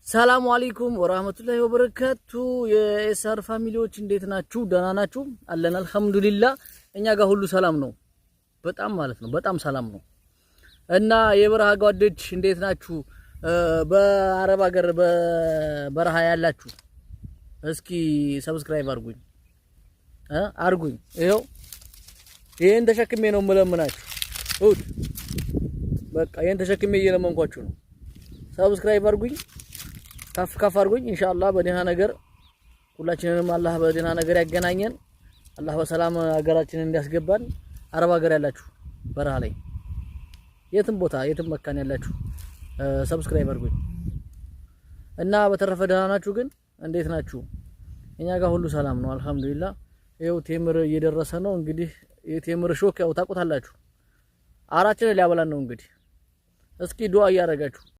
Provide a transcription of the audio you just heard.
ሰላሙ አለይኩም ወራህመቱላሂ ወበረካቱ። የኤስአር family ዎች እንዴት ናችሁ? ደህና ናችሁ? አለን አልሐምዱሊላህ። እኛ ጋር ሁሉ ሰላም ነው፣ በጣም ማለት ነው፣ በጣም ሰላም ነው። እና የበረሃ ጓዶች እንዴት ናችሁ? በአረብ ሀገር በበረሃ ያላችሁ እስኪ subscribe አድርጉኝ አድርጉኝ። ይኸው ይሄን ተሸክሜ ነው የምለምናችሁ። እውት በቃ ይሄን ተሸክሜ እየለመንኳችሁ ነው። Subscribe አድርጉኝ፣ ከፍ ከፍ አድርጉኝ። ኢንሻአላህ በደህና ነገር ሁላችንንም አላህ በደህና ነገር ያገናኘን። አላህ በሰላም ሀገራችንን እንዲያስገባን። አረብ ሀገር ያላችሁ በረሃ ላይ የትም ቦታ የትም መካን ያላችሁ subscribe አድርጉኝ። እና በተረፈ ደህና ናችሁ? ግን እንዴት ናችሁ? እኛ ጋር ሁሉ ሰላም ነው አልሐምዱሊላህ። ይኸው ቴምር እየደረሰ ነው። እንግዲህ የቴምር ሾክ ያው ታውቁታላችሁ። አራችንን ሊያበላን ነው። እንግዲህ እስኪ ዱአ እያደረጋችሁ